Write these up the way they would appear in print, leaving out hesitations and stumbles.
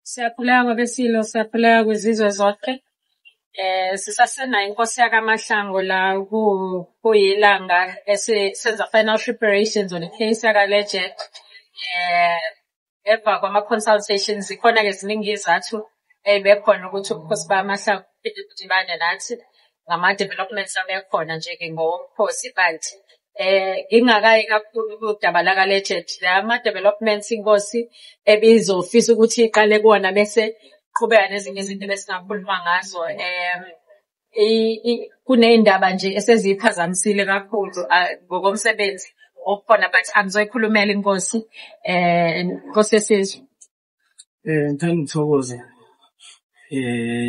Siyakhuleka kwabesilo, siyakhuleka kwizizwe zonke. Sisasenayo inkosi yakaMahlangu la kuyilanga esenza final preparations on i-case yaka-Legend. Emva kwama-consultations, zikhona-ke ziningi iy'zathu ey'be khona ukuthi ubukhosi bakaMahlangu buphinde budibane nathi ngama-developments abekhona nje-ke ngowobukhosi, but ngingakayi kakhulu kudaba laka-Legend, la ma-developments inkosi ebizofisa ukuthi iqale kuwona bese qhubeka nezinye izinto ebesingakhuluma ngazo. Kuney'ndaba nje eseziyiphazamisile kakhulu ngokomsebenzi okhona, but angizoyikhulumela inkosi, Nkosi yesizwe. Ngithanda ukuthokoza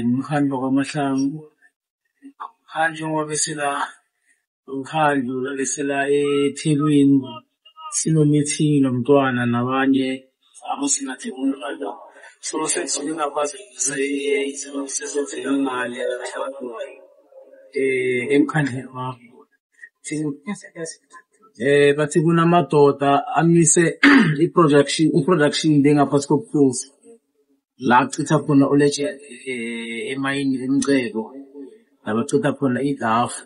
nomkhandlu wakwaMahlangu. Cha, njengoba besila umkhandlu besila eThekwini sino-meeting nomntwana nabanye abasingathe. So sesenzeka ngale emkhandlini wami. Bathi kunamadoda amise i-production le ngaphansi kobukhosi la kuchitha khona uLegend emayini emcebo la bachitha khona igafu.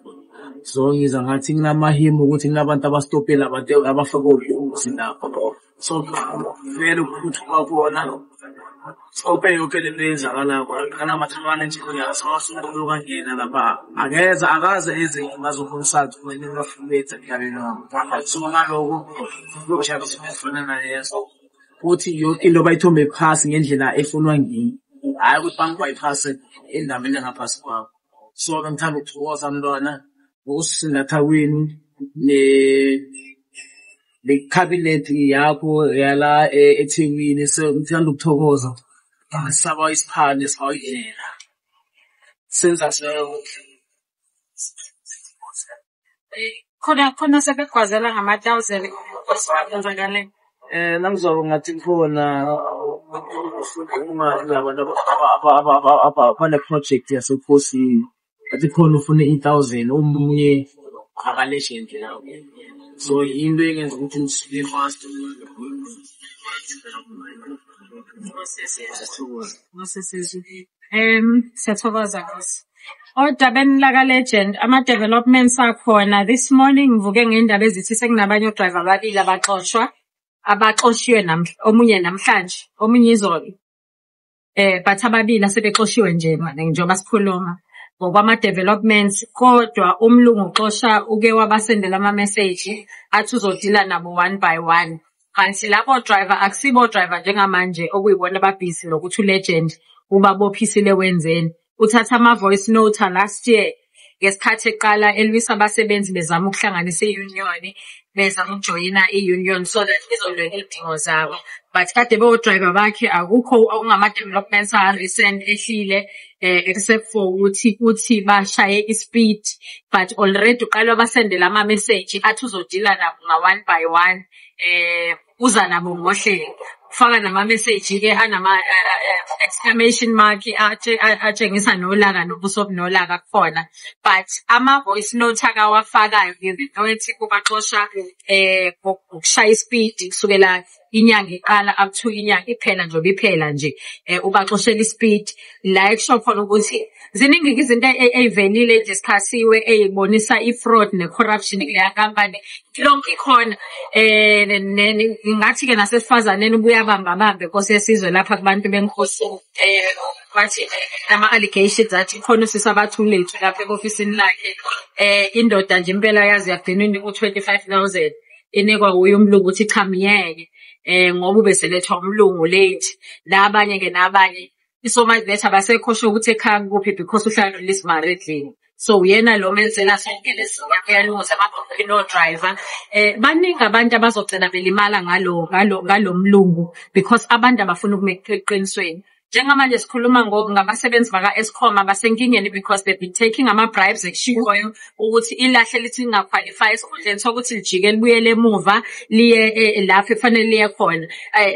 So ngizwa ngathi kunamahimu ukuthi kunabantu abastopile abantu abafake ubungozi lapho. So vele ukuphuthuma kona stophe yonke lento eyenzakalayo kanamathamane nje uyangena lapha akeze akaze eze bazo-consult kumele bafuna ukwenza emhlabeni wabo. So ngaloko kuyojabulisa izinto ezifana nalezo futhi yonke into bayithombe phasi ngendlela efunwa ngimi, hhayi ukuthi bangi-bypass-e endaweni engaphasi kwabo. So bengithanda ukuthokoza mntwana ngokusisingatha kwenu nekhabinethi yakho yala eThekwini. So ngithanda ukuthokoza, saba isiphande sibawa indlela senza. Khona sebegwazela ngama-thousand kwenzakaleni. Nangizwa ngathi khona labantu abane-project yasebukhosini bathi khona ufuna i-thousand omunye aka-Legend. So into engenza ukuthi ngisuke fast. Siyathokoza. Nkosi yesizwe. Siyathokoza Nkosi. Odabeni laka-Legend, ama-developments akhona. This morning ngivuke ngendaba ezithi sekunabanye o-driver ababili abaxoshwa, abaxoshiwe namhla, omunye namhlanje, omunye izolo. But ababili asebexoshiwe nje njengoba sikhuluma ngokwama-developments, kodwa umlungu uxosha uke wabasendela ama-message athi uzodila nabo one by one. Kanti labo driver akusibo driver njengamanje okuyibona ababhizi nokuthi uLegend ubabophisile wenzeni. Uthatha ama-voice note last year ngesikhathi eqala elwisa abasebenzi bezama ukuhlanganisa i-union, bezama ukujoyina i-union so that bezolwela iy'dingo zabo. But kade bewo-driver bakhe akukho okungama-developments a-recent ehlile, except for ukuthi uthi bashaye i-speed, but already uqale wabasendela ama-message athi uzodila nabo nga-one by one, uza nabo ngohlelo. Ufaka nama-message-ke anama exclamation mark atshengisa nolaka nobuso obunolaka kukhona. But ama-voice note akawafakayo ngethi kubaxosha ngokushaya i-speed kusukela inyanga iqala up to inyanga iphela, njengoba iphela nje, ubaxoshela i-speed. La ekusho khona ukuthi ziningi izinto ey'velile e-discuss-iwe ey'bonisa i-fraud ne-corruption kuleya nkampani lonke ikhona. Ngingathi-ke nasesifazaneni ubuye abambabambe Nkosi yesizwe lapha kubantu benkosi, bathi ama-allegations athi khona usisi abathi ulethu lapha e-ofisini lakhe, indoda nje impela yaze yagcina inikwa u-25,000 inikwa uye umlungu ukuthi cha myeke, ngoba ubeselethwa umlungu late nabanye-ke nabanye. So much that abasekho sure ukuthi ekhaya kukuphi because uhlala noLiz Mare endlini. So uyena lo menzela sonke lesi uyalunguza no-driver. Baningi abantu abazogcina belimala ngalo mlungu because abantu abafuna ukuma eqinisweni. Njengamanje sikhuluma ngabasebenzi baka-Eskom abasenkingeni because they've been taking ama-bribes ekushiwoyo ukuthi ilahle lithi linga-qualify esikhundleni sokuthi lijike libuyele emuva liye lapho ekufanele liye khona,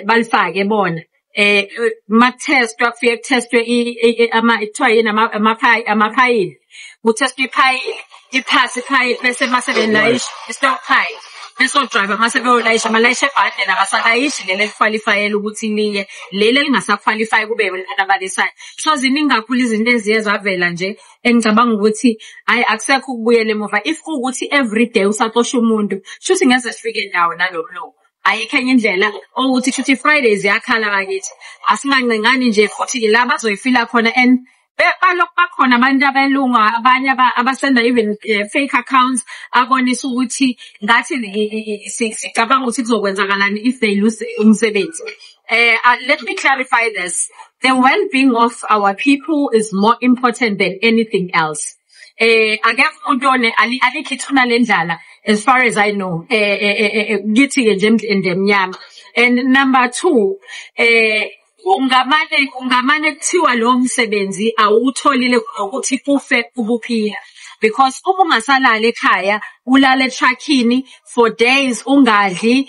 balifake bona. Makuthestwa kufike kuthestwe kuthiwa yini amaphayili, kuthestwe iphayili, iphasi iphayili bese mase belayisha i-stockpile. Bese o-driver mase beyolayisha balayisha ebhadeni abasalayishi leli eli-qualify-ela ukuthi liye, leli elingasa-qualify-i kube yilona abalisayo. So ziningi kakhulu izinto eziye zavela nje engicabanga ukuthi hhayi akusekho ukubuyela emuva. If kuwukuthi everyday usaxosha umuntu, shuthi ngeze sifike ndawo nalo mlungu. Ayikho enye indlela okuthi shuthi Friday ziyakhala bakithi. Asingancengani nje futhi la bazoyifila khona and balokhu bakhona abantu abelungu abanye abasenda even fake accounts abonisa ukuthi ngathi sicabanga ukuthi kuzokwenzakalani if they lose umsebenzi. Let me clarify this. The well-being of our people is more important than anything else. Akekho umuntu alikho ithuna lendlala as far as I know. Kithi-ke nje endemnyama. And number two, ungamane kuthiwa lowo msebenzi awuwutholile ngokuthi kufe ubuphila. Because uma ungasalali ekhaya, ulale e-truck-ini for days ungadli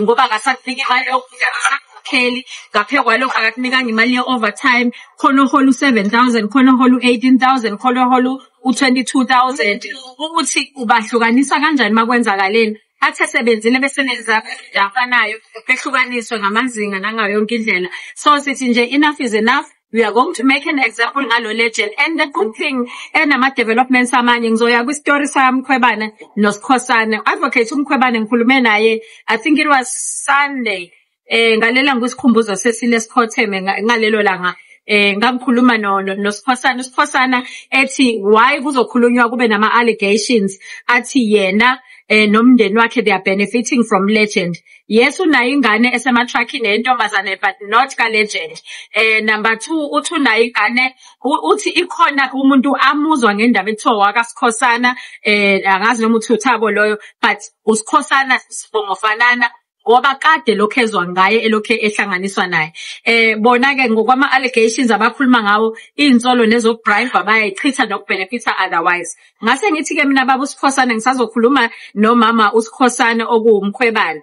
ngoba akasakuniki imali yokudla, akasakukhokheli. Ngaphezu kwalokho akakunikanga imali ye-overtime. Khona ohola u-7,000, khona ohola u-18,000, khona ohola u-22,000. Ukuthi ubahlukanisa kanjani uma kwenzakaleni? Athi esebenzile besebenza afanayo, behlukaniswe ngamazinga nangayo yonke indlela. So sithi nje enough is enough. We are going to make an example ngalo legend. And the good thing enama-developments amanye, ngizoya kwi-story saMkhwebane noSikhosana. Advocate uMkhwebane ngikhulume naye, I think it was Sunday. Ngalela ngisikhumbuzo sesile sikhotheme ngalelo langa. Ngangikhuluma noSikhosana. USikhosana ethi why kuzokhulunywa kube nama-allegations athi yena nomndeni wakhe they are benefiting from Legend. Yes, unayo ingane esema-truck-ini yentombazane but not ka-Legend. Number two, uthi unayo ingane, uthi ikhona umuntu amuzwa ngendaba ekuthiwa wakaSikhosana, angazi noma uthi uThabo loyo, but uSikhosana sibongo fanana ngoba kade lokhu ezwa ngaye elokhu ehlanganiswa naye. Bona-ke ngokwama-allegations abakhuluma ngawo, iy'nsolo nezoku-bribe bayayichitha noku-benefit-a otherwise. Ngase ngithi-ke mina baba uSikhosana ngisazokhuluma nomama uSikhosana okuwuMkhwebane.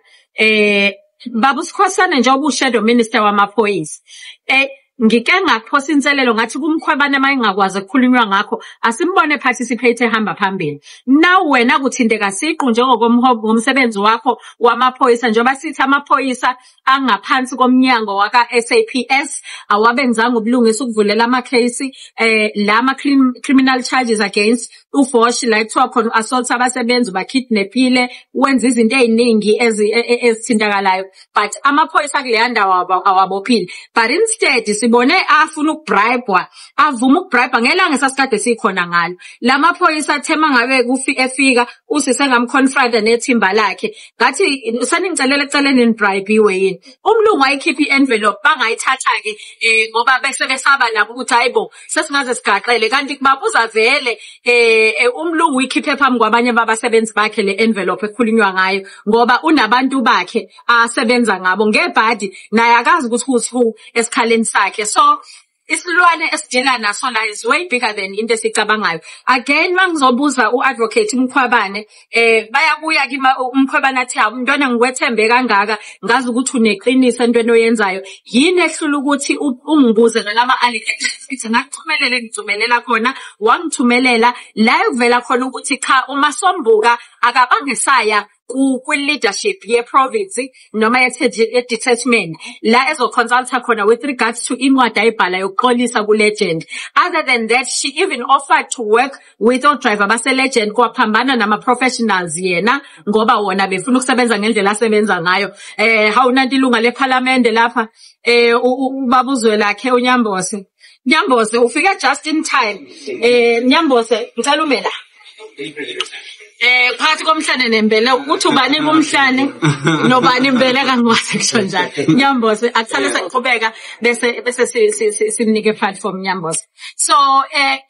Baba uSikhosana njengoba u-shadow minister wamaphoyisa. Ngike ngaphosa inselelo ngathi kuMkhwebane uma engakwazi ukukhulunywa ngakho asimbone participate ehamba phambili. Now wena kuthinteka siqu njengomsebenzi wakho wamaphoyisa, njengoba sithi amaphoyisa angaphansi komnyango waka-SAPS awabenzanga ubulungisa ukuvulela ama-case lama criminal charges against uFosh la ekuthiwa khona assault abasebenzi, uba-kidnap-ile, wenza izinto ey'ningi ezithintakalayo, but amaphoyisa kuleya ndawo awabophile. But instead sibone afuna uku-bribe-wa, avuma uku-bribe ngelanga esasikade sikhona ngalo. La maphoyisa athe uma ngabe efika usise engam-confront-a nethimba lakhe, ngathi seningicelela eceleni ni-bribe-iwe yini? Umlungu wayikhipha i-envelope bangayithatha-ke ngoba bese besaba nabo ukuthi hayi bo sesingaze sigaxele, kanti babuza vele umlungu uyikhiphe phambi kwabanye babasebenzi bakhe le envelope ekukhulunywa ngayo, ngoba unabantu bakhe asebenza ngabo ngebhadi, naye akazi ukuthi who's who esikhaleni sakhe. So isilwane esidila naso la is way bigger than into esicabangayo. Again, mangizobuza u-advocate Mkhwebane, bayabuya kimi uMkhwebane athi hawu mntwana ngikwethembe kangaka, ngazi ukuthi uneqiniso entweni oyenzayo, yini ehlula ukuthi ungibuze ngalama allegations? Ngithi ngakuthumelela engithumelela khona, wangithumelela la ekuvela khona ukuthi cha uMasombuka akabangesaya kwi-leadership ye-province noma ye-detachment la ezo-consult-a khona with regards to incwadi ayibhala yokuxolisa ku-Legend. Other than that, she even offered to work with o-driver base-Legend, kwaphambana nama-professionals yena ngoba wona befuna ukusebenza ngendlela asebenza ngayo. Hawu nanti ilunga lephalamende lapha, ubaba uZwelakhe uNyambose. Nyambose ufike just in time. Nyambose ngicela ume la. Phakathi komhlane nembeleko, ukuthi ubani kumhlane nobani imbeleko angikwazi kusho njalo. Nyambose akuthale sengiqhubeka bese simnike platform Nyambose. So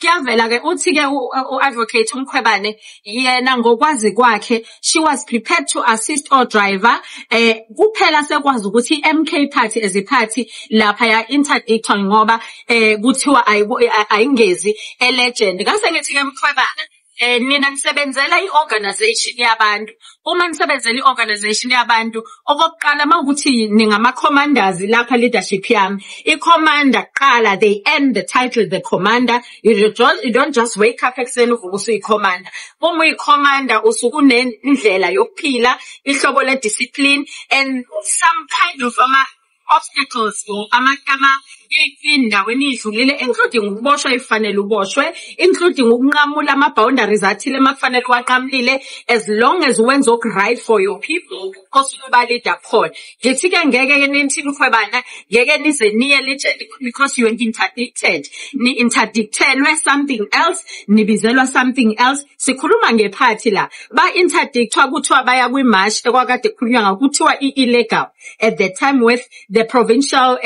kuyavela ke uthi ke u-advocate uMkhwebane yena ngokwazi kwakhe she was prepared to assist all driver kuphela sekwazi ukuthi i-MK Party as a party lapha ya interdict ngoba kuthiwa ayingezi e-Legend. Ngase ngithi ke Mkhwebane Nina nisebenzela i-organization yabantu. Uma nisebenzela i-organization yabantu, okokuqala uma kuwukuthi ningama-commanders lapha, leadership yami, i-commander kuqala, they earn the title, the commander. You don't just wake up ekuseni uvuke usuyi-commander. Uma uyi-commander usuke unendlela yokuphila, ihlobo le-discipline and some kind of ama-obstacles or iy'ndawo eniy'dlulile, including ukuboshwa ey'fanele uboshwe, including ukunqamula ama-boundaries athile uma kufanele uwaqamulile, as long as wenza oku-right for your people osuke uba-lead-a khona. Ngithi-ke ngeke-ke nithi mkhwebana, ngeke nize niye Legend because you interdicted. Ni-interdictelwe something else, nibizelwa something else. Sikhuluma ngephathi la. Ba-interdictwa, kuthiwa baya kwi-march ekwakade kukhulunywa ngayo, kuthiwa i-illegal at the time with the provincial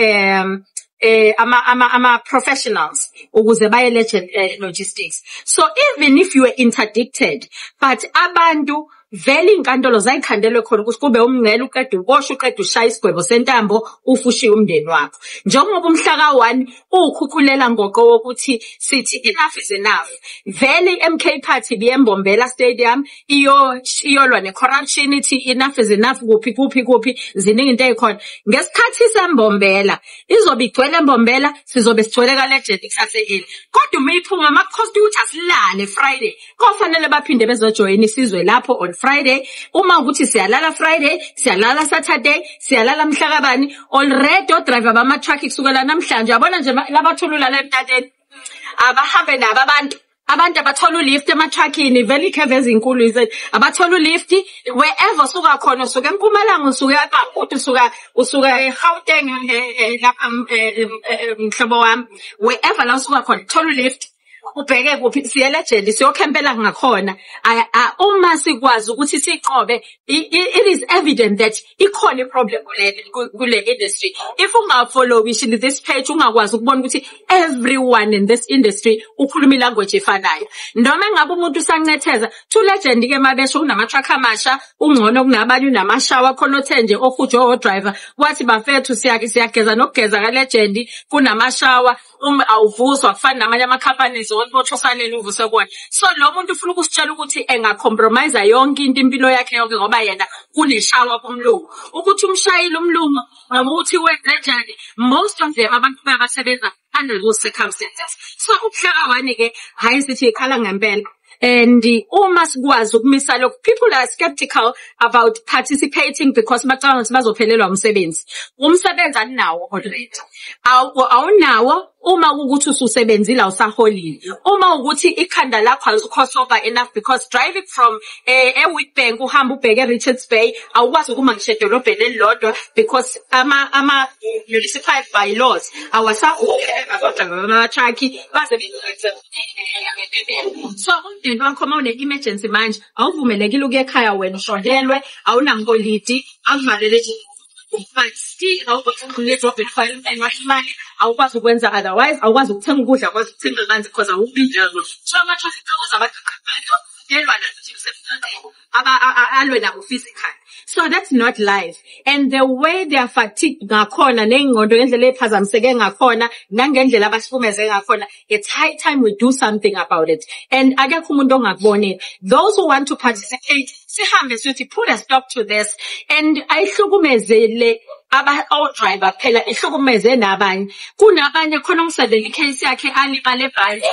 ama professionals ukuze baye Legend Logistics. So even if you were interdicted, but abantu vele iy'nkantolo zayikhandelwe khona ukuthi kube umngcele, uqede uboshwe, uqede ushaya isigwebo sentambo, ufe ushiye umndeni wakho. Njengoba umhla ka-1 uwukhukhulela ngoqo wokuthi sithi enough is enough. Vele i-MK Party ibiye eMbombela Stadium iyolwa ne-corruption, ithi enough is enough kuphi kuphi kuphi, ziningi into ey'khona. Ngesikhathi seMbombela izobe igcwele eMbombela, sizobe sigcwele ka-Legend kusase-early. Kodwa uma iphuma makukhosta ukuthi asilale Friday, kofanele baphinde bezojoyina isizwe lapho on Friday. Uma ukuthi siyalala Friday, siyalala Saturday, siyalala mhla kabani, already o-driver bama-truck kusukela namhlanje, yabona nje labathulula la emtateni, abahambe nabo abantu abathola ulift ema-truckini, vele ikheve ezinkulu abathola ulift wherever usuka khona, usuka eMpumalanga, usuka eMaputo, usuka eGauteng, lapha mhlobo wami, wherever la usuka khona, thola ulift ubheke kuphi, siye Legend, siyokhempela ngakhona. Uma sikwazi ukuthi siqobe, it is evident that ikhona i-problem kule industry. If ungafollowishi this page, ungakwazi ukubona ukuthi everyone in this industry ukhuluma ilanguage efanayo. Noma engabe umuntu usancetheza to Legend ke, mabesho kunama-truck amasha, ungcono kunabanye, unamashawa khona, othe nje ohujo o-driver wathi bafethu siyageza nokugeza ka-Legend, kunamashawa, uma awuvuswa kufana namanye ama-companies othi usalele uvuswe kuwona. So lo muntu ufuna ukusitshela ukuthi engacompromise yonke into, impilo yakhe yonke, ngoba yena kuneshawa kumlungu, ukuthi umshayile umlungu noma ukuthi wenzenjani. Most of them abantu bayabasebenza under those circumstances. So ukuhlaka one-ke, hhayi, sithi ikhala ngempela. And uma sikwazi ukumisa lokhu, people are skeptical about participating because bacabanga ukuthi bazophelelwa umsebenzi. Umsebenzi aninawo already. Awunawo uma kuwukuthi ususebenzile, awusaholile. Uma ukuthi ikhanda lakho alikho enough because driving from e-Witbank uhambe ubheke e-Richards Bay, awukwazi ukuma ngisho edolobheni elilodwa because ama municipal bylaws awasa-driver baze. So umndeni wakho uma une-emergency manje awuvumelekile ukuya ekhaya, wena ushonelwe, awunankolidi, akuvalele, but still awukwazi edrobheni, imali awukwazi ukwenza otherwise, awukwazi ukuthenga ukudla, awukwazi ukuthenga amanzi because awubi. So ama-traffic laws abantu alwe nabo physically. So that's not life. And the way they are fatigued ngakhona, ney'ngqondo ngendlela ey'phazamiseke ngakhona, nangendlela abasifumeze ngakhona, it's high time we do something about it. And akekho umuntu ongakubonile. Those who want to participate, sihambe siyothi put a stop to this. And ayihlukumezele aba o-driver kuphela, ihlukumeze nabanye. Kunabanye khona ongisadlela i-case yakhe, alimale ebhande,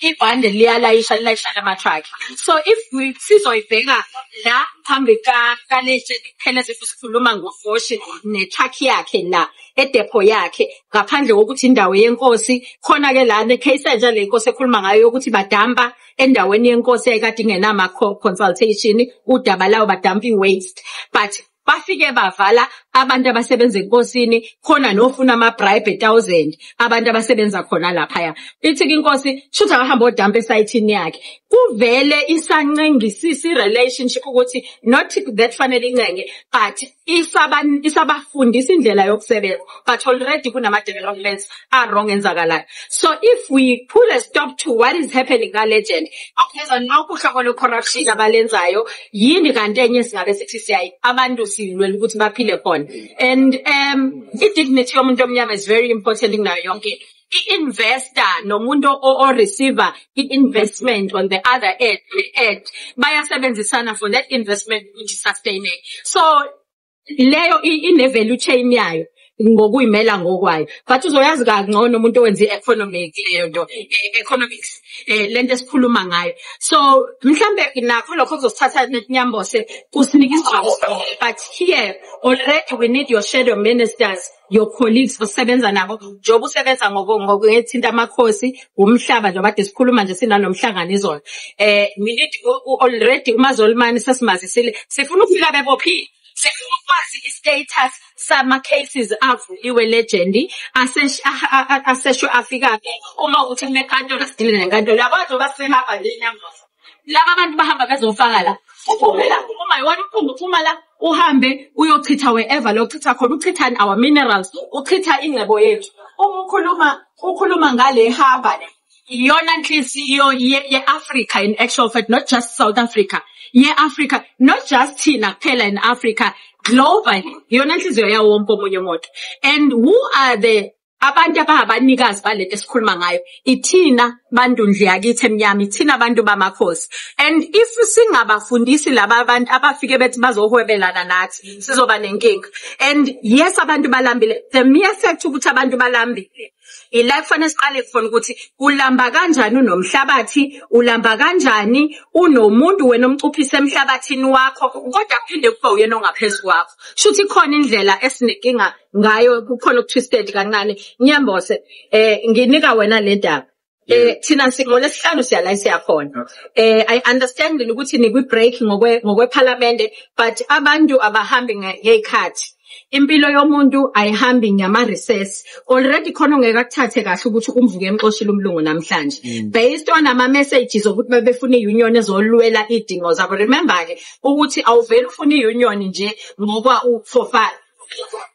ibhande liyalayisha, lilayisha nama-truck. So if we sizoyibheka la phambi ka-Legend kuphela, if sikhuluma ngoFoshi ne-truck yakhe la edepho yakhe, ngaphandle kokuthi indawo yenkosi khona-ke la ne-case entsha le nkosi ekhuluma ngayo yokuthi badampa endaweni yenkosi eyayikade ingenama-consultation, udaba lawo badampa i-waste, but bafike bavala abantu abasebenza enkosini khona nofuna ama-bribe 1,000, abantu abasebenza khona laphaya. Ithi-ke inkosi shuthi akahambe odampa esayithini yakhe. Kuvele isancengisisa i-relationship ukuthi not that fanele incenge, but isabafundisa indlela yokusebenza, but already kunama-developments a-wrong enzakalayo. So if we put a stop to what is happening ka-Legend, okuveza nonke uhlobo lwe-corruption abalenzayo, yini kanti enye singabe sithi siyayi abantu silwela ukuthi baphile khona? And i-dignity yomuntu omnyama is very important kunayo yonke into. I-investor nomuntu o-receiver i-investment on the other end bayasebenzisana for that investment ukuthi sustain. So leyo ine-value chain yayo ngokuyimela ngokwayo, but uzoyazi kangcono umuntu owenza i-economic leyo nto, economics, lento esikhuluma ngayo. So mhlambe nakho lokho kuzosithatha, Nyambose, kusinike isigqoko, but here already we need your shadow ministers, your colleagues osebenza nabo, njengoba usebenza ngokuthinta amakhosi, umhlaba, njengoba kade sikhuluma nje sinanomhlangano izolo. We need already uMazolimane sesimazisile, sifuna ukufika bebophile, sifuna ukwazi i-status sama-cases avuliwe, Legend, aseshwe afikaphi. Uma ukuthi kunenkantolo, sidile nenkantolo. Uyakwazi uba sihamba nje, Nyambose, laba bantu bahamba bezofaka la, uphume la, uma yiwona uphuma, uphuma la, uhambe uyochitha wherever lo uchitha khona, uchitha our minerals, uchitha ingcebo yethu. Uma ukhuluma ngale haba le, iyona nhliziyo ye-Africa in actual fact, not just South Africa, ye-Africa, not just thina kuphela in Africa, globally iyona nhliziyo yawo wonke omunye umuntu. And who are the abantu abanikazi balento esikhuluma ngayo? Ithina bantu ndlu yakithi emnyama, ithina abantu bamakhosi. And if singabafundisi laba abantu abafike bethi bazohwebelana nathi, sizoba nenkinga. And yes, abantu balambile. The mere fact ukuthi abantu balambile, ila kufanele siqale khona ukuthi ulamba kanjani unomhlabathi, ulamba kanjani unomuntu wena omcuphisa emhlabathini wakho, kodwa kuphinde kube uyena ongaphezu kwakho. Shuthi ikhona indlela esinenkinga ngayo, kukhona oku-twisted kancane. Nyambose, nginika wena le ndaba. Thina ngolesihlanu siya la siyakhona. I understand ukuthi nikwi-break ngokwephalamende, but abantu abahambi ngey'khathi. Impilo yomuntu ayihambi ngama-recess. Already khona ongeke akuthathe kahle ukuthi umvuke emxoshile umlungu namhlanje. Based on ama-messages okuthi bebefuna i-union ezolwela iy'dingo zabo. Remember-ke ukuthi awuveli ufuna i-union nje ngoba for fun.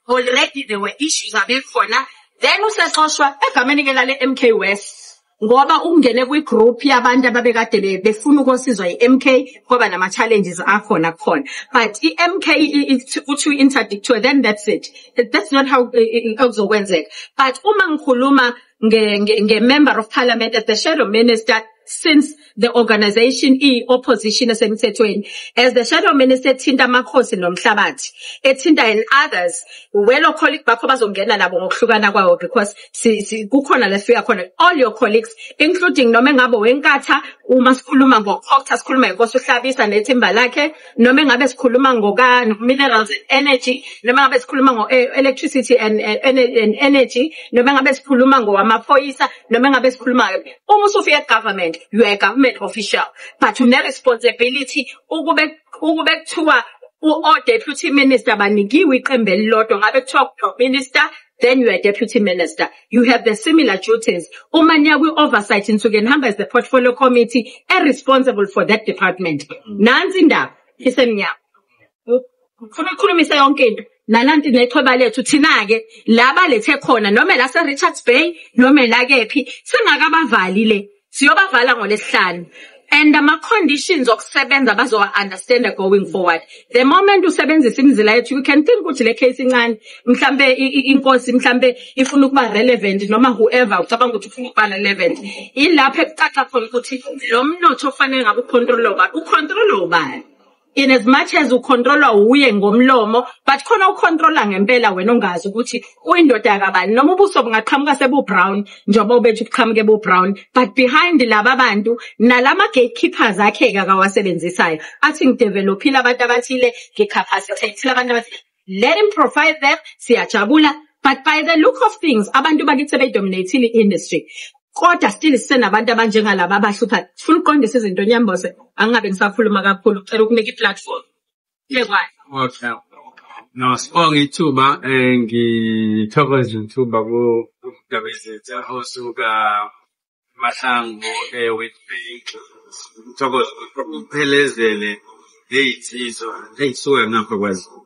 Already there were issues abekhona. Then usexoshwa egameni-ke lale MK West. Ngoba ungene kwi-group yabantu ababekade befuna ukosizwa i-MK, kwaba nama-challenges akhona kukhona. But i-MK uthi u-interdict, then that's it. That's not how okuzokwenzeka. But uma ngikhuluma nge-member of parliament as the shadow minister, since the organization iyi-opposition esemthethweni, as the shadow minister ethinta amakhosi nomhlabathi, ethinta and others, well, colleague bakho bazongena nabo ngokuhlukana kwawo, because kukhona la sifika khona, all your colleagues, including noma engabe wenkatha, uma sikhuluma ngo-COGTA, sikhuluma ngenkosi uHlabisa nethimba lakhe, noma engabe sikhuluma ngoka minerals and energy, noma engabe sikhuluma ngo-electricity and energy, noma engabe sikhuluma ngowamaphoyisa, noma engabe sikhuluma, uma usufika e-government, you are a government official, but une-responsibility. Ukube kuthiwa o-deputy minister banikiwe iqembu elilodwa, ngabe kuthiwa minister, then you are deputy minister. You have the similar duties. Uma niya kwi-oversight, nisuke nihamba as the portfolio committee responsible for that department. Nansi indaba isemnyama. Ufuna ukukhulumisa yonke into. Nananti nechweba lethu thina-ke la balethe khona, noma la se-Richards Bay, noma la kephi, singakabavali le. Siyobavala ngolesihlanu. And ama-conditions okusebenza bazowa-understand going forward. The moment usebenzisa imizila yethu, you can think ukuthi le case incane, mhlambe inkosi mhlambe ifuna ukuba relevant, noma whoever ucabanga ukuthi ufuna ukuba relevant. Ilapho ekucaca khona ukuthi lo mnotho ofanele ngabe u-control ubani, u-control ubani. In as much as u-controlwa uye ngomlomo, but khona u-controla ngempela wena ongazi ukuthi uyindoda kabani, noma ubuso bungaqhamuka sebu-brown, njengoba ubethu buqhamuke bu-brown, but behind laba bantu nalama gatekeepers akhe-ke akawasebenzisayo, athi ngi-developile abantu abathile, ngi-capacitate abantu abathile. Let him profile them, siyajabula, but by the look of things, abantu bakithi sebeyi-dominate i-industry. Kodwa still sisenabantu abanjengalaba abahlupha. Sifuna ukuqondisa izinto, Nyambose, angingabe ngisakhuluma kakhulu, ucela ukunika i-platform. Yekwazi. Okay. No, sibonge ithuba, ngithokoze ithuba kuNdabezitha osuka Mahlangu eWitbank. Ngithokoze ukuphelezele ley'nsizwa ey'suka ngapha kwaZulu.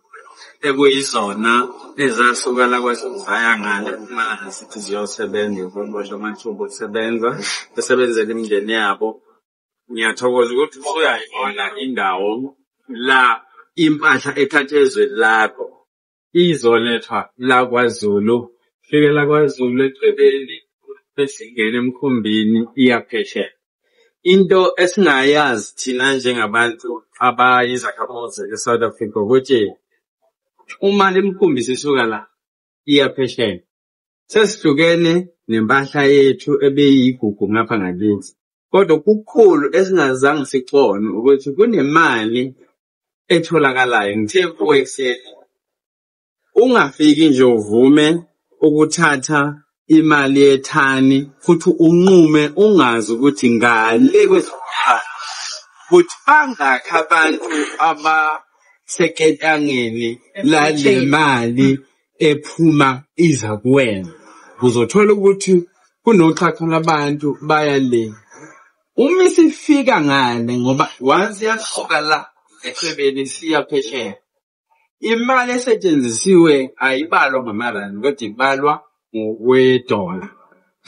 Ekuyizona ezasuka la kwaZulu zaya ngale eMpumalanga, sithi ziyosebenza, ziyobosha amathuba okusebenza, besebenzele imindeni yabo. Ngiyathokoza ukuthi usuyayibona indawo la impahla ethathwa ezweni lakho izolethwa la kwaZulu, fike la kwaZulu egcekeni. bese ingena emkhumbini iya phesheya. Into esingayazi thina njengabantu abayizakhamuzi e-South Africa ukuthi uma le mikhumbi isisuka la iya phesheya, sesihlukene nempahla yethu ebeyigugu ngapha ngakithi. Kodwa kukhulu esingazange sikubone ukuthi kunemali etholakalayo. Ngithe kuwe ekuseni, ungafiki nje uvume ukuthatha imali yethani futhi unqume ungazi ukuthi ngale kwezimali ukuthi bangakhi abantu abaseketangeni lale mali ephuma iza kuwena. Uzothola ukuthi kunoxhaxha lwabantu baya le. Uma isifika ngale ngoba once yasuka la echwebeni siya phesheya, imali esetshenzisiwe ayibalwa ngamarandi kodwa ibalwa ngokwedola.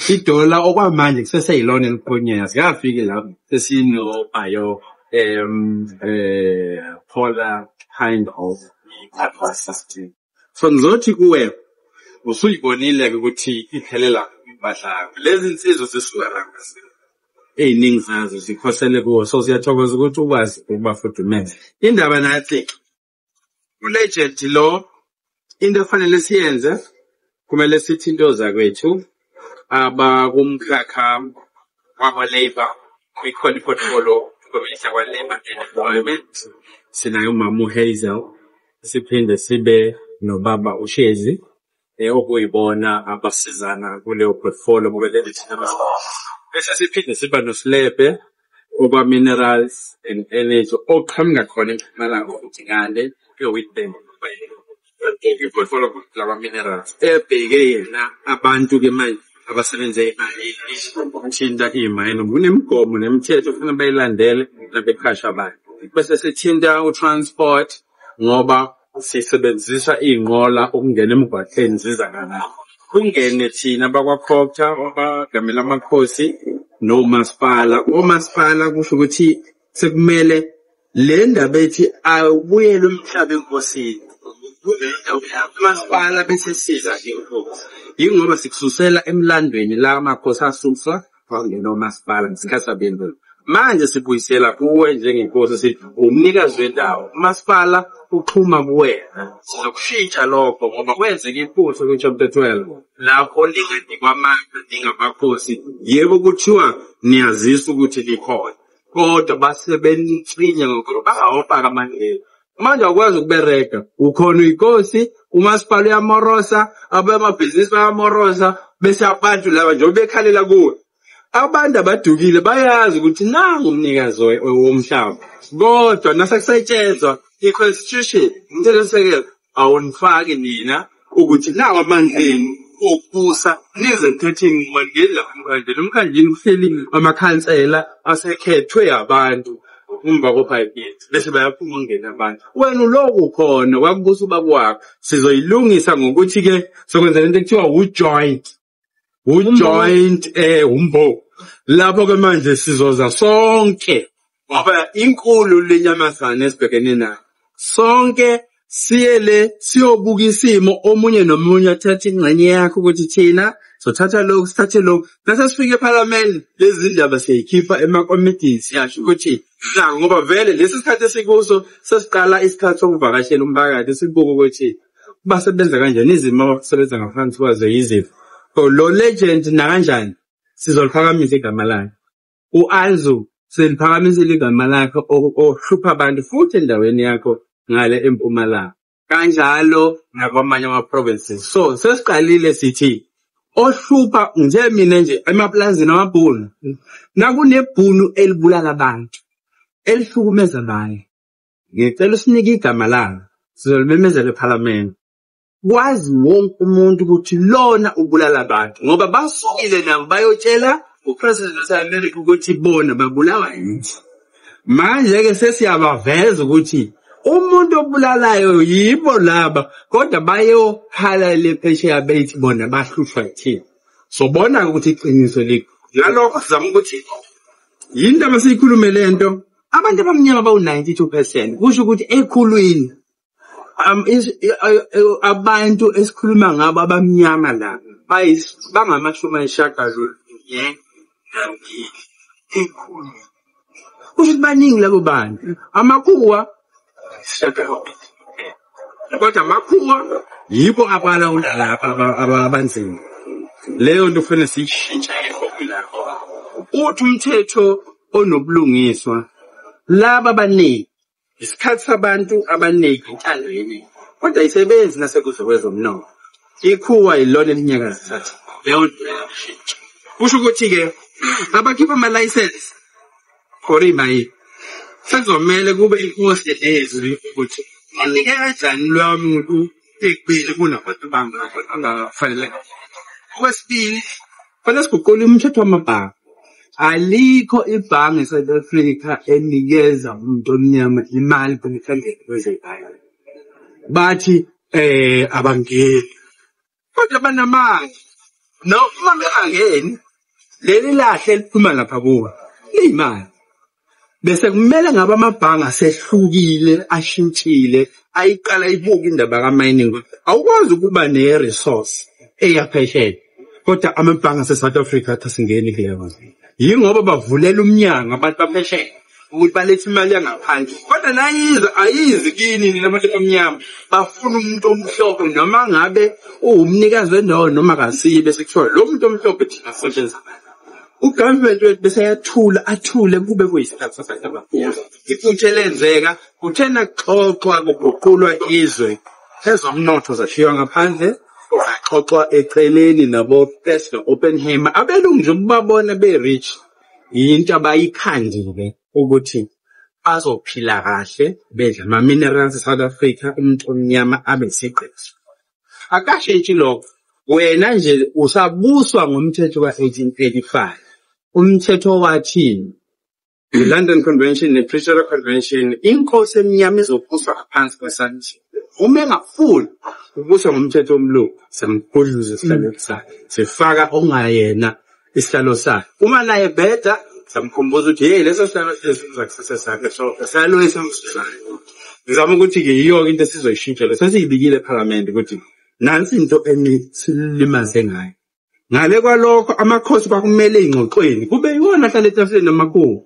Idola okwamanje kuseseyilona eliphonyayo, asikafiki la sesino-bio polar kind of system. So ngizothi kuwe usuyibonile-ke ukuthi iphelela impahla yakho. Lezi nsizwa zisuka la ey'ningi zazo zikhosele kuwo, so siyathokoza ukuthi ukwazi ukubafudumeza. Indaba nathi uLegend lo, into efanele siyenze kumele sithi into zakwethu abakumkhakha wakwa-Labour, ikhona i-portfolio committee yakwa-Labour and Employment. Sinaye umama uHazel, siphinde sibe nobaba uShezi, okuyibona abasizana kuleyo portfolio ngoba lezi thina bese siphinde siba noSilebe okwa-Minerals and Energy oqhamuka khona eMpumalanga futhi ngale e-Witbank. I-portfolio lakwa-Minerals ebheke yena abantu-ke manje abasebenza ey'mayini, thinta iy'mayini kunemigomo nemithetho okufanele bayilandele nabeqasha abantu. Bese sithinta u-transport ngoba sisebenzisa iy'nqola ukungena emgwaqeni ziza ngala. Kungene thina bakwa-Cogta abagamele amakhosi nomasipala. Omasipala kusho ukuthi sekumele le ndaba ethi awubuyele umhlaba enkosini. Umasipala bese siza inkosi. Yingoba sikususela emlandweni la amakhosi asuswa kwangena omasipala ngesikhathi sabelungu. Manje sibuyisela kuwe njengenkosi sithi umnikazi wendawo, umasipala uxhuma kuwena. Sizokushintsha lokho ngoba kwenzeka iphutha kwi-chapter 12 lapho linganikwa amandla njengamakhosi. Yebo kuthiwa niyazisa ukuthi nikhona, kodwa base benicinya ngokuthi bangawafaki amandleni. Manje awukwazi ukuberega, ukhona uyinkosi, umasipala uyamorosa, abamabhizinisi bayamorosa, bese abantu laba njengoba bekhalela kuwe. Abantu abadukile bayazi ukuthi nangu umnikazi womhlaba, kodwa nasekusetshenzwa i-constitution, umthethosisekelo awunifaki nina ukuthi nawo amandla enu okubusa nize emthethweni ningeni lapha emkhandlwini. Emkhandlwini kuhleli amakhansela asekhethwe abantu emva ko-5 years bese bayaphuma kungena abantu. Wena uloku ukhona kwakubusa ubaba wakho. Sizoyilungisa ngokuthi-ke sokwenza lento ekuthiwa u-joint. U-joint umbo. Lapho-ke manje sizoza sonke ngoba inkulu le nyamazane esibhekene nayo. Sonke siye le siyobuka isimo, omunye nomunye athathe ingxenye yakhe ukuthi thina sothatha lokhu sithathe lokhu. Nase sifike ephalamende lezi ndaba siyayikhipha emakomidini, siyasho ukuthi naku, ngoba vele lesi sikhathi esikuso sesiqala isikhathi sokuvakashela umphakathi, sibuke ukuthi basebenza kanjani, izimo abasebenza ngaphansi kwazo yiziphi. So lo Legend nakanjani sizoliphakamisa igama lakhe. U-Anzu siliphakamisile igama lakhe ohlupha abantu futhi endaweni yakho ngale eMpumalanga. Kanjalo nakwamanye ama-provinces. So sesiqalile sithi ohlupha nje mina nje emaplazini amabhunu. Nakunebhunu elibulala abantu, elihlukumeza abanye. Ngicela usinike igama lalo, sizolimemezela ephalamende. Kwazi wonke umuntu ukuthi lona ubulala abantu ngoba basukile nabo bayotshela uPresident wase-America ukuthi bona babulawa yithi. Manje-ke sesiyabaveza ukuthi umuntu obulalayo yibo laba, kodwa bayohala le phesheya bethi bona bahlushwa yithina. Sobona ukuthi iqiniso likho. Ngalokho sizama ukuthi yinto abasiyikhulume lento, abantu abamnyama bawu-92%, kusho ukuthi ekhulwini Abantu esikhuluma ngabo abamnyama la bangu-92 ekhulwini. Kusho ukuthi baningi labo bantu. Amakhuwa kodwa amakhuwa yibo abalawula lapha abanzima. Leyo nto kufanele siyishintshe lakho. Uthi umthetho onobulungiswa laba abaningi isikhathi sabantu abaningi intando yeningi kodwa ayisebenzi nasekuze kwezomnotho. Ikhuwa yilona elinyakazisa leyo nto iyashintsha. Kusho ukuthi-ke abakhipha ama-license for imayini sekuzomele kube inkosi ezwi ukuthi anike kanjani loya muntu ekubili kunabantu angafanele. Okwesibili, fanele siguqule umthetho wamabhange. Alikho ibhange e-South Africa enikeza umuntu omnyama imali kunehlangene kwezebhange. Bathi abangeni. Kodwa banamandla. No, uma bengangeni, leli lahle eliphuma lapha kuwe liyimali. Bese kumele ngabe amabhange asehlukile, ashintshile, ayiqala ibuke indaba ka-mining. Awukwazi ukuba ne-resource eyaphesheya. Kodwa amabhange ase-South Africa athi asingeni kuleyo nto. Yingoba bavulela umnyango abantu baphesheya ukuthi balethe imali yangaphandle. Kodwa nayiza ayizi kini nina abantu abamnyama. Bafuna umuntu omhlophe noma ngabe uwumnikazi wendawo noma akasiye bese kuthiwa lo muntu omhlophe thina sisebenza naye. U-government wethu bese yathula athule kube kuyisikhathi sabantu abamnyama. Iphutha elenzeka kuthena kuxoxwa kuguqulwa izwe ezomnotho zashiywa ngaphandle zaxoxwa eceleni nabo Tesla Oppenheimer abelungu nje ukubabona be-rich yinto abayikhandile ukuthi bazophila kahle bedla ama-minerals e-South Africa umuntu omnyama abe sigqila. Akashintshi lokho. Wena nje usabuswa ngomthetho ka-1835. Umthetho wathini? I-London Convention ne-Pretoria Convention inkosi emnyama izobuswa ngaphansi kwesanthi. Uma engafuni ukubuswa ngomthetho womlungu samgudluza esihlalweni sakhe. Sifaka ongayena isihlalo sakhe. Uma naye ebheda samkhumbuza ukuthi hey leso sihlalo esizakusasa sakhe so sihlalo esamsusayo. Ngizama ukuthi-ke yiyo-ke into esizoyishintsha le sesiyibikile ephalamende ukuthi nansi into enisilimaze ngayo. Ngale kwalokho amakhosi kwakumele ey'ngxoxweni kube yiwona ahlala etafuleni namakhuwa.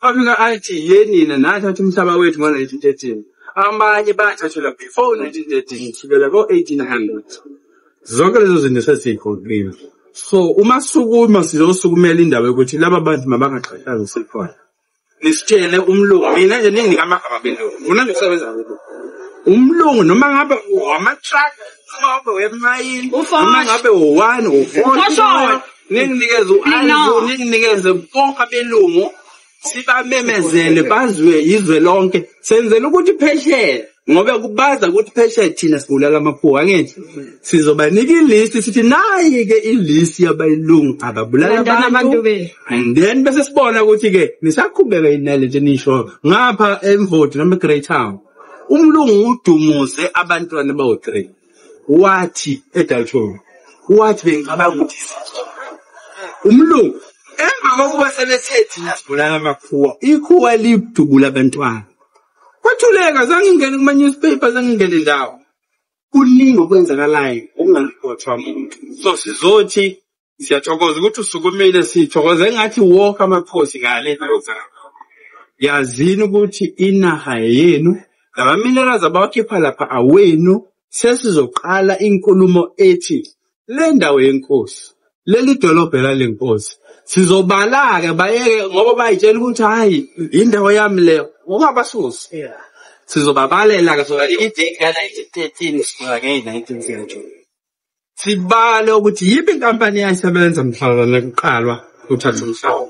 Afika athi ye nina nathatha umhlaba wethu ngo-1913. Amanye bathathelwa before 1913 kusukela ko-1800. Zonke lezo zinto sesiy'qoqile. So uma sisukuma sizosukumela indaba yokuthi laba bantu mabangaxhashazwa sikhona. Nisitshele umlungu, mina nje ninginike amagama abelungu. Ngifuna nje ukusebenza nabelungu. Umlungu noma ngabe owama-truck, noma ngabe owemayini, noma ngabe owani, Fosholo. ninginikeze u-Andrew, ninginikeze bonke abelungu sibamemezele bazwe izwe lonke senzela ukuthi phesheya ngoba kubaza ukuthi phesheya thina sibulala amakhuwa angithi sizobanika ilist sithi nayi-ke ilist yabayilungu ababulala Landani abantu abantu bethu. and then bese sibona ukuthi-ke nisaqhubeka yini nale nto enishoyo ngapha eMvoti noma eGreytown umlungu udumuze abantwana bawu-3 wathi eDalton wathi bengicabanga ukuthi umlungu emva kokuba sebethe thina sibulala amakhuwa ikhuwa lidubula abantwana kwathuleka zange ngingene kuma-newspaper zange ngingene ndawo kuningi okwenzakalayo okungariphothwa muntu so sizothi siyathokoza ukuthi usukumile sithokoze engathi wonke amakhosi ngale yazini ukuthi inaha yenu lama-minerals abawakhipha lapha awenu sesizoqala inkulumo ethi le ndawo yenkosi leli dolobha lale nkosi sizobala-ke bayeke ngoba bayitshela ukuthi hhayi indawo yami leyo ungabasusi sizobabalela-ke soka i-date ka-1913 kusuka ngeyi-19 century sibale ukuthi yiphi inkampani eyayisebenza mhlazane kuqalwa kuthathwa umhlaba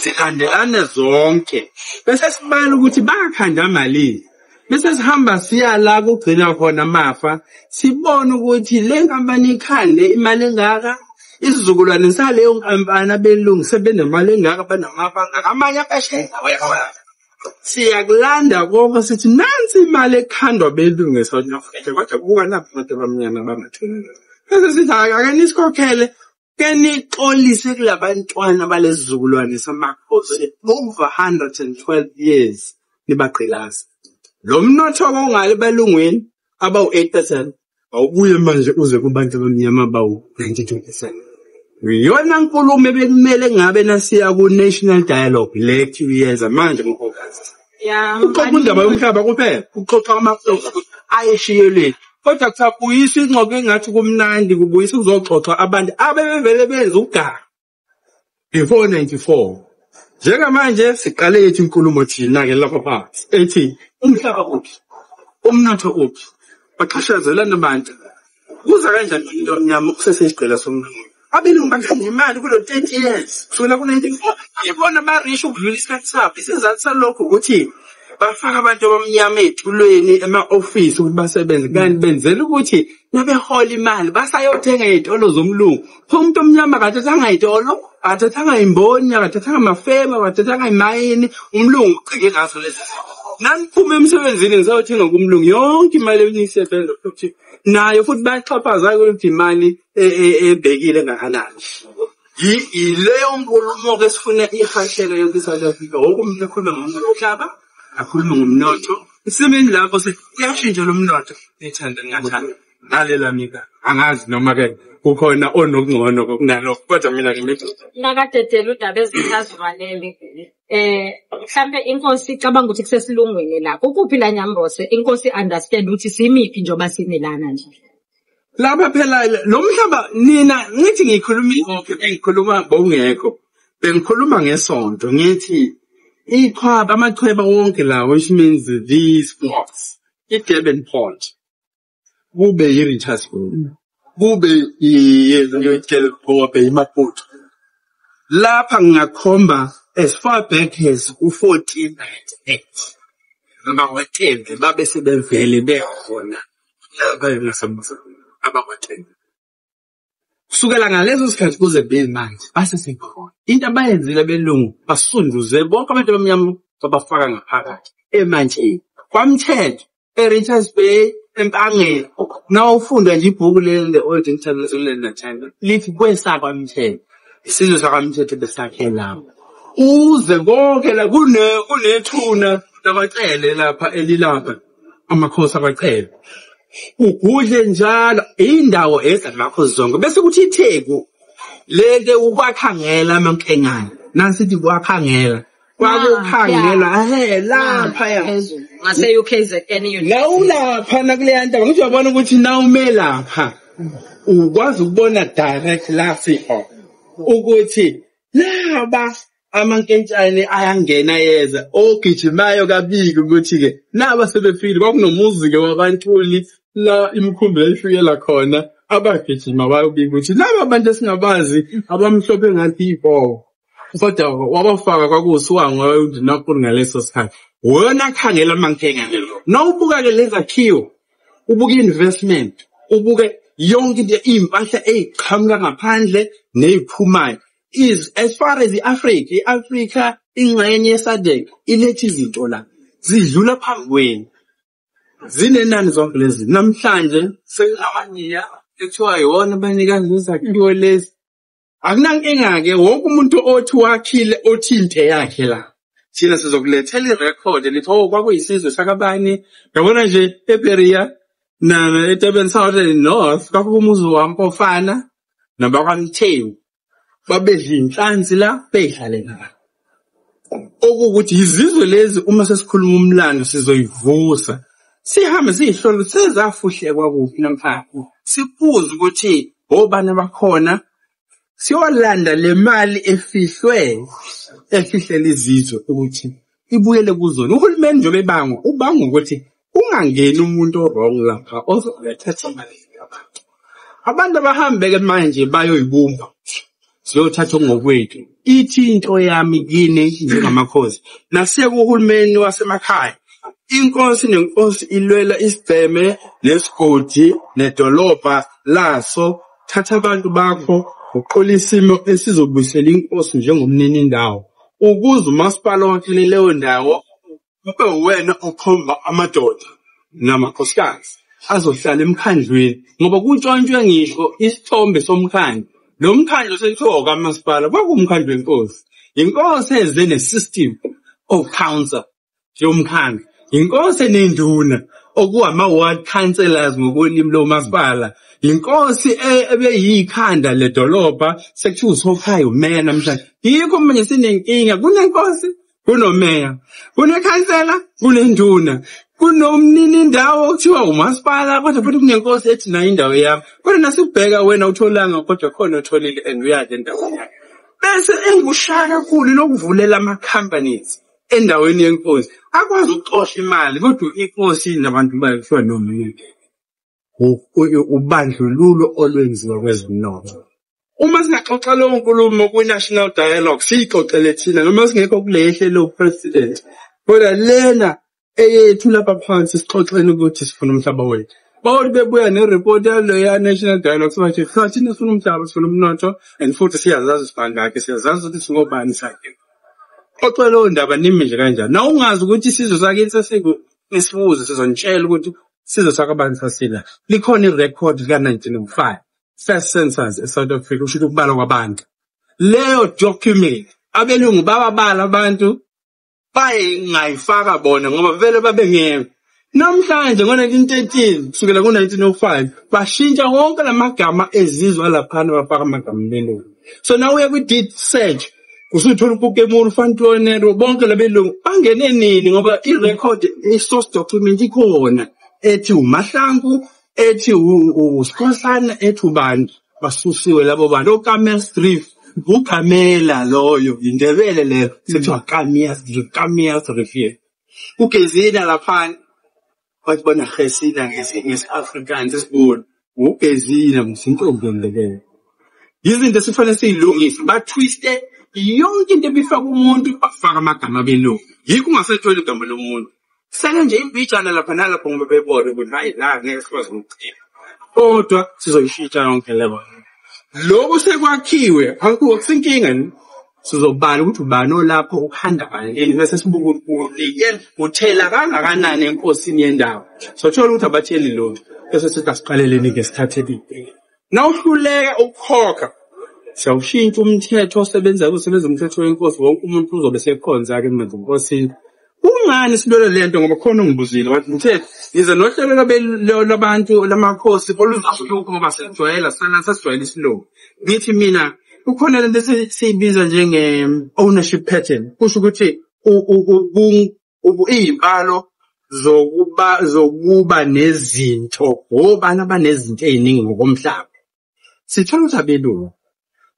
silandelane zonke bese sibala ukuthi bakhanda malini bese sihamba siya la kugcina khona amafa sibone ukuthi le nkampani ikhande imali engaka isizukulwane saleyo nkampani abelungu sebenemali engaka banamafa angaka amanye aphesheya siyakulanda konke sithi nansi imali ekhandwa belungu eSouth Africa kodwa buka napha abantu abamnyama bangatholi bese sithi hhayi ake nisikhokhele ke nixolise kulabantwana balesizukulwane samakhosi over 112 years nibagqilaza lo mnotho ongale belungwini abawu-8%. Awubuye manje uze kubantu abamnyama bawu-92%. Iyona nkulumo ebekumele ngabe nasiya ku-national dialogue le kuthiwa iyeza manje ngo-August. Uxoxa indaba yomhlaba kuphela, uxoxa amaxoxo ayeshiyelweni. Kodwa kusabuyisa ingxoxo engathi kumnandi, kubuyisa kuzoxoxwa abantu abebevele benza uganga before 94. Njengamanje siqale yethu inkulumo thina-ke lapha phansi ethi umhlaba uphi, umnotho uphi, baxhashazelana abantu. Kuza kanjani umuntu omnyama useseyisigqila somlungu? Abelungu bakhanda imali kulo 30 years kusukela ku-94. Ibona barisha ukudlula isikhathi sabo. Isizathu salokhu ukuthi bafaka abantu abamnyama ey'tulweni ema-ofisi ukuthi basebenze, kanti benzela ukuthi nabehola imali basayothenga ey'tolo zomlungu. Pho umuntu omnyama akathathanga y'tolo, akathathanga yimboni, akathathanga amafemu, akathathanga imayini, umlungu ucike ngazo lezi zinto. Naniphuma emsebenzini ngisayothenga kumlungu yonke imali eniyisebenza futhi nayo futhi bayaxhaphaza ukuthi imali ebhekile engakanani. Yileyo nkulumo-ke esifuna ihasheke yonke i-South Africa. Wonke umuntu akhulume ngomhlaba, akhulume ngomnotho. Isimeni lapho kuyashintsha lo mnotho, nithanda ningathandi. Ngalela mina angazi noma-ke kukhona onokungcono kunalokho, kodwa mina ngime. Nakadedela udaba ezichazivalele. Mhlampe inkosi icabanga ukuthi kusesilungwini la. Kukuphi la Nyambose? Inkosi understand ukuthi simiphi njengoba simelana nje. Lapha phela lo mhlaba nina ngithi ngikhuluma okay, engikhuluma bowungekho. Bengikhuluma ngesonto ngithi iqhwaba amachweba wonke la, which means these ports. I-Durban Port kube i-Richards Bay, kube iMaputo. Lapha ngingakhomba as far back as u-1498 abakwaTembe babe sebevele bekhona lapha abakwaTembe. Kusukela ngaleso sikhathi kuze kube manje base sekhona. Into abayenzile abelungu basunduze bonke abantu abamnyama babafaka ngaphakathi emantsheni. Kwamthetho e-Richards Bay, eMpangeni. Nawufunda nje ibhuku leli The Old International lithi kwesakwamthetho. Isizwe sakwaMthetho besakhe lapho. Uze konke la kunethuna lakwacele lapha elilapha amakhosi akwacele. Ugudle njalo indawo ezamakhosi zonke bese kuthi iTheku lento ukwakhangela amankengane. Nasithi kwakhangela. Kwakukhangela lapha ya. Phezulu. Ngase UKZN University. Nawulapha nakuleya ntaba ngithi uyabona ukuthi nawume lapha ukwazi ukubona direct la sikhona ukuthi laba amankentshane ayangena yeza ogijimayo kabiki ukuthi-ke naba sebefikile. Kwakunomuzi-ke wakantuli la imikhumbi yayifikela khona, abagijima bayobika ukuthi laba bantu esingabazi abamhlophe ngathi ibhobo, kodwa wabafaka kwakuwusiwangu wayewundunankulu ngaleso sikhathi. Wona akhangela amankengane. Nawubuka-ke lezakhiwo, ubuke i-investment, ubuke yonke into, iy'mpahla ey'qhamuka ngaphandle ney'phumayo. Is as far as i-Africa, i-Africa ingxenye ye-SADC iletha izinto la, zidlula phambi kwenu. Zinenani zonke lezi. Namhlanje sekunamaniya ekuthiwa yiwona abanikazi bezakhiwo lezi. Akunankinga-ke, wonke umuntu othi wakhile othi into yakhe la. Thina sizokulethela irekhodi lithi oh kwakuyisizwe sakabani. Yabona nje eBerea na eDurban South and North kwakumuzi waMpofana nabakwaMthembu. Babedla inhlanzi la beyihlalela la. Okuwukuthi izizwe lezi uma sesikhuluma umlando sizoyivusa. Sihambe siyihlole sezafuhlekwa kuphi namhlanje. Sibuze ukuthi obani abakhona, siyolanda le mali efihlwe efihlela izizwe ukuthi ibuyele kuzona. Uhulumeni njengoba ebangwa ubangwa ukuthi ungangeni umuntu o-wrong lapha ozothatha imali yabantu. Abantu abahambe-ke manje bayoyibumba siyothatha okungokwethu. Ithi into yami kini njengamakhosi nasiye kuhulumeni wasemakhaya. Inkosi nenkosi ilwela isigceme nesigodi nedolobha laso. Thatha abantu bakho uqola isimo esizobuyisela inkosi njengomnini ndawo ukuze umasipala wakhele leyo ndawo kube uwena okhomba amadoda namakhosikazi azohlala emkhandlwini, ngoba kuntshontshwe ngisho isithombe somkhandlu. Lo mkhandlu sekuthiwa okamasipala, kwakuwumkhandlu wenkosi. Inkosi eze ne-system of council yomkhandlu, inkosi enenduna. okuwama-ward councillors ngokolimi lomasipala. Inkosi ebeyikhanda ledolobha sekuthiwa uSokhaya umeya namhlanje. Yikho manje sinenkinga, kunenkosi, kunomeya, kunekhansela, kunenduna, kunomnini-ndawo okuthiwa umasipala, kodwa futhi kunenkosi ethi nayo indawo yami. Kodwa nasibheka wena utholanga kodwa khona otholile and uyadla endaweni yakhe. Bese engikushaya kakhulu lokuvulela ama-companies endaweni yenkosi akwazi ukuxosha imali kodwa inkosi nabantu bayo kuthiwa nomeya. Ubandlululo olwenziwa kwezomnotho. Uma singaxoxa leyo nkulumo kwi-national dialogue siyixoxele thina noma singekho kule hlelo president, kodwa lena eyethu lapha phansi sixoxeni ukuthi sifuna umhlaba wethu. Bawuthi bebuya ne-report yaleya national dialogue sibathi cha, thina sifuna umhlaba, sifuna umnotho and futhi siyazazi sibangakhi, siyazazi ukuthi singobani sakhe. Xoxe leyo ndaba nimi nje kanjani. Na ungazi ukuthi isizwe sakini sesiku nisibuze sizonitshela ukuthi isizwe sakabani sasila. Likhona irekhodi lika-1905 first census e-South Africa, kusho ukuthi ukubalwa kwabantu. Leyo document abelungu bababala abantu bayengayifaka bona ngoba vele babengekho. Namhlanje ngo-1913 kusukela ngo-1905 bashintsha wonke lamagama ezizwe laphana bafaka amagama belungu. So now uya kwi-deed search usuthola uPokemon, uFantuanero bonke labelungu bangene nini ngoba i-record i-source document ikhona ethi uMahlangu, ethi uSikhosana, ethi ubani, basusiwe labo bantu. OKamersdrift, uKamela loyo, iNdebele leyo, sekuthiwa Kamiasdrift, Kamiasrivier. Ugezina laphana bathi bona Gesina ngesi-Afrikaans isibunu, ugezina msintombi leyo. Izinto esifanele siyilungise, batwiste yonke into ebifaka umuntu bafaka amagama abelungu. Yikho ungasetholi igama lomuntu. Sele nje imbijana lapha nalapho ngoba bebona ukuthi hayi la ngeke sikwazi ukucima. Kodwa sizoyishintsha yonke leyo. Lokhu sekwakhiwe akusinkinga ni. Sizobala ukuthi ubani olapho ukuhanda kanjeni bese sibuka ukuthi uthela kangakanani enkosini yendawo. Sothola ukuthi abatheli lutho bese sithi asiqaleleni ngesikhathi elide. Nawuhluleka ukukhokha siyawushintsha umthetho osebenza usebenza umthetho wenkosi, wonke umuntu uzobe sekhonza-ke manje enkosini. Kungani silwela le nto? Ngoba khona ungibuzile wathi mthetho ngize nohlelo lwabantu lamakhosi oluzohlupha ngoba sesijwayela sana sesijwayela isilungu. Ngithi mina kukhona lento esiyibiza njenge-ownership pattern, kusho ukuthi iy'mpalo zokuba nezinto, obani abanezinto ey'ningi ngokomhlaba. Sithola ukuthi abelungu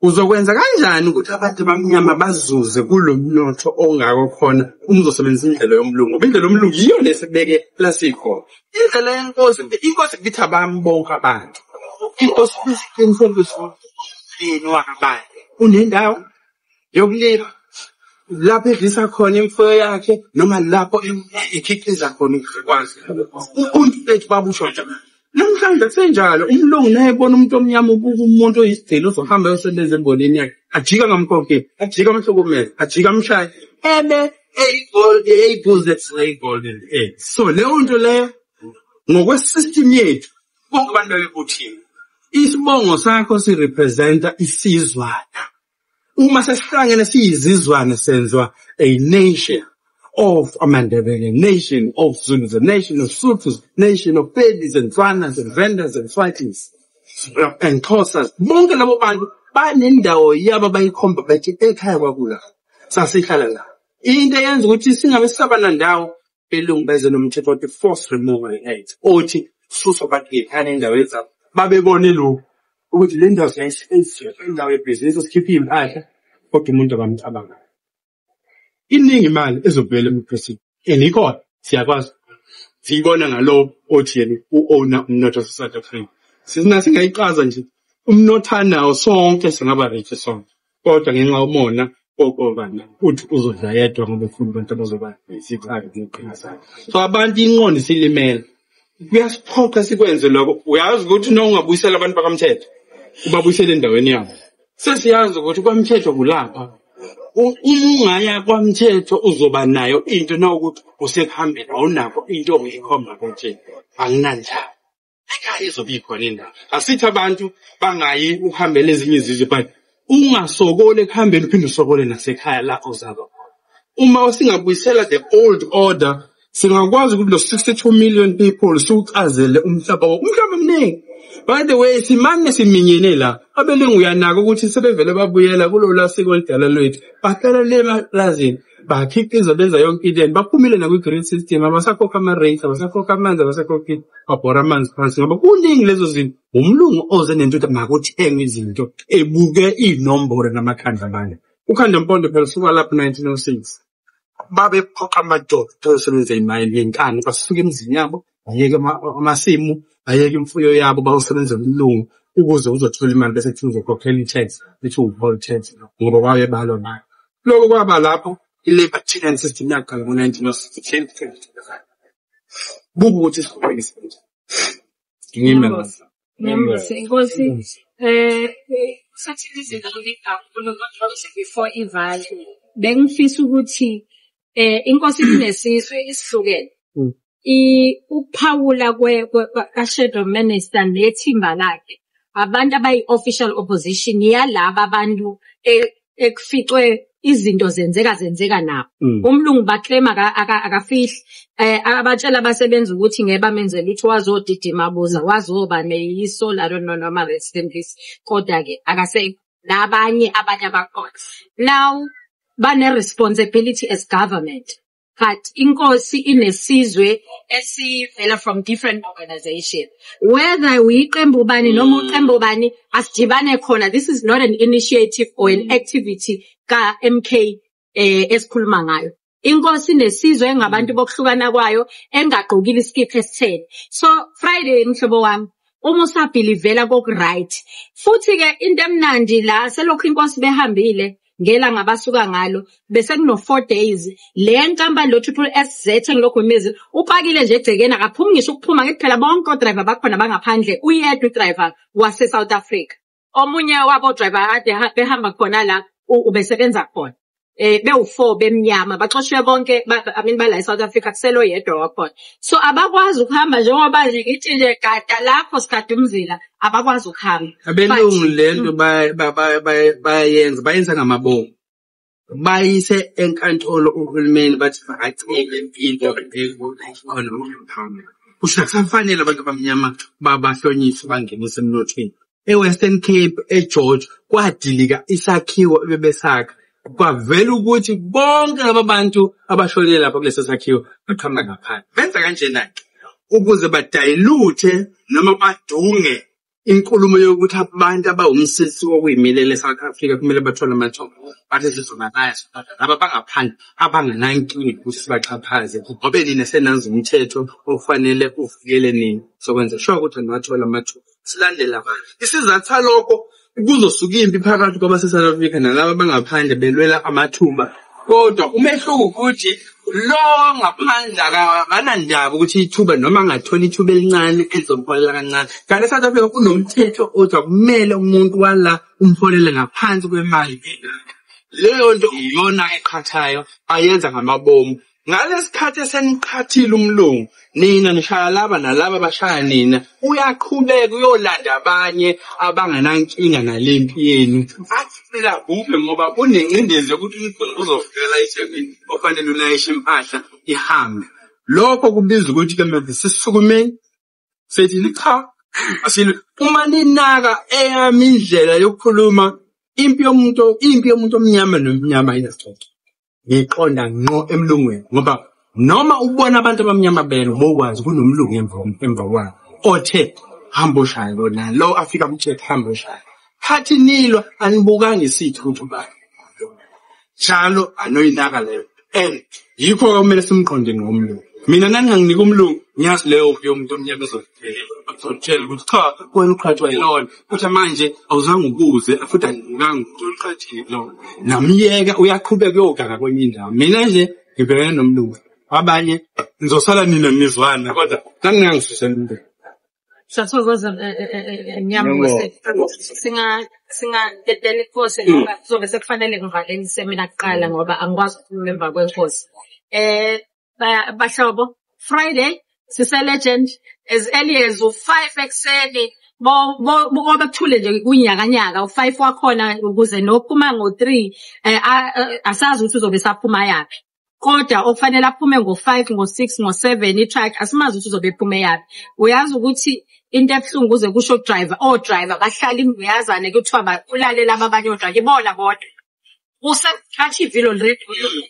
uzokwenza kanjani ukuthi abantu abamnyama bazuze kulo mnotho ongako khona uma uzosebenzisa indlela yomlungu, ngoba indlela yomlungu yiyo lesibeke la sikhona. Indlela yenkosi, inkosi kuthi abami bonke abantu. Inkosi isiqinisekiso umndeni wakabani unendawo yokulima lapho edlisa khona imfuyo yakhe noma lapho ikhiqiza khona ukwazi. Ubuntu bethu babusho nje. Namhlanje kusenjalo, umlungu naye ebona umuntu omnyama ubuka umuntu oyisigcili uzohamba ayosebenza embonini yakhe, ajika ngamkhokheli, ajika amhlukumeze, ajika amshaye, ebe eyigold, eyibhuze eyi-golden egg. So leyo nto leyo ngokwe-system yethu bonke abantu bebebuthiwe. Isibongo sakho sirepresenta isizwana. Uma sesihlangene siyizizwana senzwa a nation of amaNdebele, nation of Zulus, a nation of Sothos, nation of Pedis and Tswanas and Vendas and Swatis and Xhosas. Bonke labo bantu banendawo yabo abayikhomba bathi ekhaya kwakula. Sasihlala la. Into eyenza ukuthi singabe sisaba nandawo, belungu beze nomthetho othi Force Removal Act, othi susa abantu ngekhaya endaweni zabo. Babebone lokhu ukuthi le ndawo siyayisebenzisa indawo yebhizinisi sikhiphe iy'mpahla kodwa umuntu abamcabanga. Iningi imali ezobuyela emiphakathini and ikhona siyakwazi siyibona ngalo othi yena u-owner umnotho wase-South Africa. Sina singayiqaza nje umnotho anawo sonke singaba rich sonke, kodwa ngenxa yomona kokobana uthi uzodla yedwa ngoba efuna abantu abazoba isicaka neqhinga sakhe. So abantu inqondo isilimele, kuyasiphoqa sikwenze lokho. Uyazi ukuthi uma ungabuyisela abantu bakamthetho ubabuyisele endaweni yabo, sesiyazi ukuthi kwamthetho kulapha. Uma ungaya kwamthetho uzoba nayo into nawukuthi usekuhambeni awunakho into ongayikhomba ukuthi anginandaba. Ekhaya izobe ikhona indawo. Asithi abantu bangayi ukuhambela ezinye izizwe, but ungasokoli ekuhambeni uphinde usokole nasekhaya la ozalwa khona. Uma singabuyisela the old order Singakwazi ukuthi lo 62 million people siwucazele umhlaba wonke. Umhlaba omningi. By the way, simane siminyene la. Abelungu uyanaka ukuthi sebevele babuyela kulo siko oludala lwethu. Bahlala le emaplazini, bakhiqiza, benza yonke into, and baphumile nakwi-green system, abasakhokha ama-rates, abasakhokha amanzi, abasakhokhi, babhora amanzi phansi ngoba kuningi lezo zinto. Umlungu oze nento ukuthi makuthengwe izinto ebuke iy'nombolo namakhanda abantu. Ukhanda mpondo phela suka lapho 1906. Babephoqa amadoda ayosebenza ey'mayini ngenkani, basuke emizini yabo, bayeke amasimu, bayeke imfuyo yabo, bayosebenzela umlungu ukuze uzothola imali, bese kuthiwa uzokhokhela i-tax, bethi uwu-poll tax ngoba wayebalwa nayo. Lokho kwaba lapho i-labour tenant system yaqala ngo-1906. Buka ukuthi siqhubeke senze. Ngime lapho. Nyambosi, inkosi, usathile izinto kakhulu before ivale. Bengifisa ukuthi inkosi kunesizwe isihlukene. Ukuphawula ka-shadow minister nethimba lakhe, abantu abayi-official opposition yalaba abantu ekuficwe izinto zenzeka nabo. Umlungu ba-claim akafihli. Abatshela abasebenzi ukuthi ngeke bamenze lutho, wazodidima buza, wazoba neyiso, I don't know noma rest in peace. Kodwa-ke akasekho nabanye abanye abakhona. Now bane-responsibility as government. But inkosi inesizwe esivela from different organization. Whether uyiqembu bani noma uqembu bani, asidibane khona. This is not an initiative or an activity ka-MK esikhuluma ngayo. Inkosi inesizwe engabantu bokuhlukana kwayo engagqokile isikipha esitheni. So Friday, mhlobo wami, uma usa-believe-a koku-right. Futhi-ke into emnandi la, selokhu inkosi behambile ngelanga abasuka ngalo, bese kuno 4 days le nkampani lo Triple SZ engilokhu ngimizile upakile nje egcekeni, akaphumi ngisho ukuphuma. Ngithi phela bonke o-driver bakhona bangaphandle, uyedwa u-driver wase South Africa. Omunye wabo driver kade behamba khona la ubesebenza khona, bewu-4 bemnyama, baxoshwe bonke, I mean, bala e-South Africa, kusele oyedwa wakhona. So abakwazi ukuhamba, njengoba nje ngithi nje gada lapho sigada umzila, abakwazi ukuhamba. Abelungu lento bayayenza, bayenza ngamabomu. Bayise enkantolo uhulumeni, bathi makacele into khona. Kusho akusafanele abantu abamnyama babahlonyiswe, bangeniswe emnothweni. E-Western Cape, eGeorge, kwadilika isakhiwo ebebesakha. Kwavela ukuthi bonke laba bantu abashonele lapha kulesi sakhiwo baqhamuka ngaphandle. Benza kanjena-ke ukuze ba-dilute noma badunge inkulumo yokuthi abantu abawumsisi wokuyimilela e-South Africa kumele bathole amathuba. Bathi sizobalaya laba bangaphandle abangenankinga ukuthi sibaxhaphaze, ngoba nina senazi umthetho ofanele uvikele nina. Sokwenza sure ukuthi niwathola amathuba. Silandele abantu. Isizathu salokho, kuzosuka impi phakathi kwabase-South Africa nalaba bangaphandle belwela amathuba. Kodwa umehluko ukuthi lo ngaphandle akanandaba ukuthi ithuba noma angathola ithuba elincane elizomholela kancane. Kanti e-South Africa kunomthetho othi akumele umuntu wala umholele ngaphansi kwemali. Leyo nto iyona eqhathayo, ayenza ngamabomu. Ngalesi sikhathi eseniqhathile umlungu, nina nishaya laba nalaba bashaya nina, uyaqhubeka uyolanda abanye abangenankinga nale mpi yenu. Athi phela kuphi, ngoba kunengcindezi yokuthi umlungu uzofika la eThekwini ofanele ulayishe impahla ihambe. Lokho kubiza ukuthi-ke manje sisukumeni sethi cha, uma ninaka eyami indlela yokukhuluma, impi yomuntu omnyama nomnyama ayinasixoxo. Ngiqonda ngqo emlungwini, ngoba noma ubona abantu abamnyama bena, bokwazi kunomlungu emva kwabo othe hamba oshaya lona lo, afika amthethe hamba oshaya. Khathi nilwa anibukanga isitho ukuthi ubani njalo, anoyinaka leyo, and yikho kumele simqonde ngomlungu. Mina nanginganginika umlungu, ngiyazi leyo mpi yomuntu omnyama ezotshela ukuthi cha, wena uqhathwa yilona, futhi manje awuzange ubuze, futhi anibukanga ukuthi uqhathile lona, namyeka uyaqhubeka uyoganga kwenye indawo. Mina nje ngibhekene nomlungu, abanye nizosala nina nizwana, kodwa nangingangisusela umlungu. Siyathokoza, Nyambose. Singadedela inkosi ngoba kuzobe sekufanele ngivalelise mina kuqala, ngoba angikwazi ukukhuluma emva kwenkosi. Bahlobo, Friday sise Legend as early as u5 ekuseni, bo bo kuthule nje kunyakanyaka u5 wakhona, ukuze nophuma ngo3 asazi ukuthi uzobe saphuma yaphi. Kodwa okufanele aphume ngo-5, ngo-6, ngo-7 i-truck asimazi ukuthi uzobe ephume yaphi. Uyazi ukuthi into ebuhlungu kuze kusho driver, o-driver bahlala inguyazane kuthiwa babulale laba abanye o-driver, ibona bodwa. Use-touch ivilo already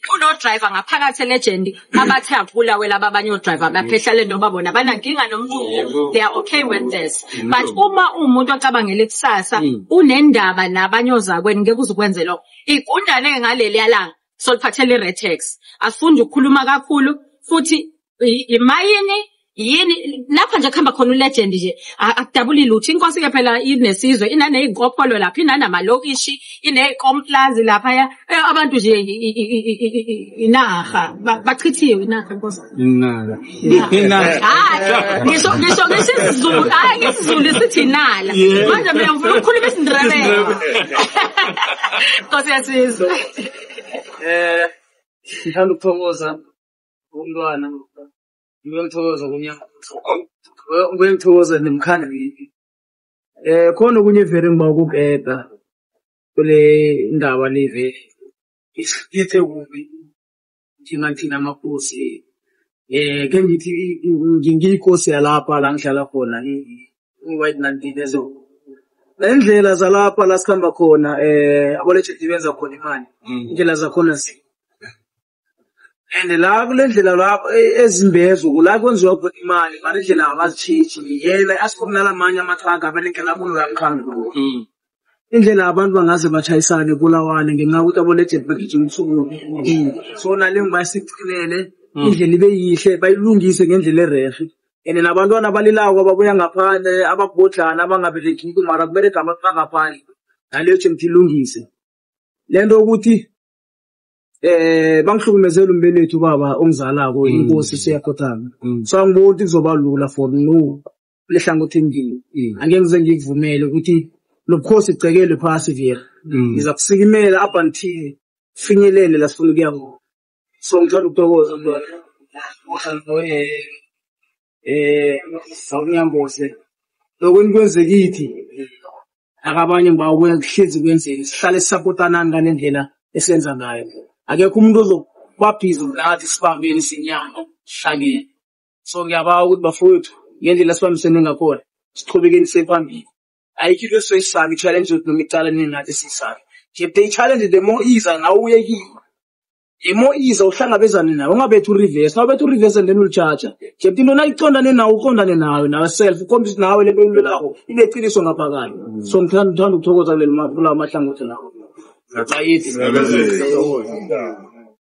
kuno-driver ngaphakathi e-Legend abathe akubulawe laba abanye o-driver baphehla le nto bona abanankinga nomlungu, they are okay with this. But uma uwumuntu ocabangela ikusasa, unendaba nabanye ozakwenu, ngeke uze ukwenze lokho. Igundane-ke ngaleliya langa soliphathela i-red tax. Asifundi ukukhuluma kakhulu futhi imayini yini lapha nje kuhamba khona uLegend nje akudabuli lutho. Inkosi-ke phela inesizwe, inaney'nkopholo lapha, inanamalokishi, iney'komplazi laphaya. Abantu nje inaha bachithiwe inaha inkosi. Inala. Hhayi, ngisho isiZulu, hhayi ngesiZulu sithi inala. Manje mina ngifuna ukukhuluma isiNdebele. Nkosi yasizwe. Ngithanda ukuthokoza umntwana, ngibuye ngithokoze kunyaka, ngibuye ngithokoze nemkhandlwini. Khona okunye vele ngiba ukukeda kule ndaba le vele isiphethe kubi thina thina amakhosi. Ke ngithi ngiyinkosi yalapha la ngihlala khona i-White 19 ezo. Nendlela zalapha la sikhamba khona abo-Legend benza khona imali. Indlela zakhona zi and la kule ndlela la ezimbezo la kwenziwa khona imali mara indlela abazitshintshi yena asikhona nalamanye amathraga abalekela kulo mkhandlu. Indlela abantu bangaze batshayisane kulawane ngenxa yokuthi abo-Legend bagijima ubusuku. So nale ngibayisicinele indlela ibe yihle bayilungise ngendlela erehe. And nabantwana abalilako ababuya ngaphandle ababhodlana abangaberegiko mara kuberega abantu bangaphandle. Naleyo nje ilungise. Lento ukuthi bangihlukumezela umbelethi ubaba ongizalako inkosi seyakhothama. So angiboni ukuthi kuzoba lula for no lehlangothi engini. Angeke ngize ngikuvumele ukuthi lobukhosi bucekelwe phasi vele. Ngizakusikimela up until finyelele la sifuna ukuya khona. So ngithanda ukuthokoza mntwana. Sawunyambose. Lokho enikwenze kithi akabanye ngiba kuhlezi kwenzeke sihlale sisapotanani ngale ndlela esenza ngayo. Akekho umuntu ozoba busy nathi sibambeni sinyama sihlangene. So ngiyabawa ukuthi bafowethu ngendlela esibambisene ngakhona siqhubekeni siye phambili. Ayikho into esizoyisaba i-challenge yethu noma icalene nathi esiyisabe. Nje the challenge the more iza nawe uye kiyo. The more iza uhlangabezane nayo ungabethi u-reverse, nawubetha u-reverse and then ulijaja. Nje into nayiqondane nawe uqondane nayo nawe self ukhombisa ukuthi nawe lento oyilwelako ineqiniso ngaphakathi. So ngithanda ukuthokoza kuleli kulawa mahlangothi lawo. Bayithi.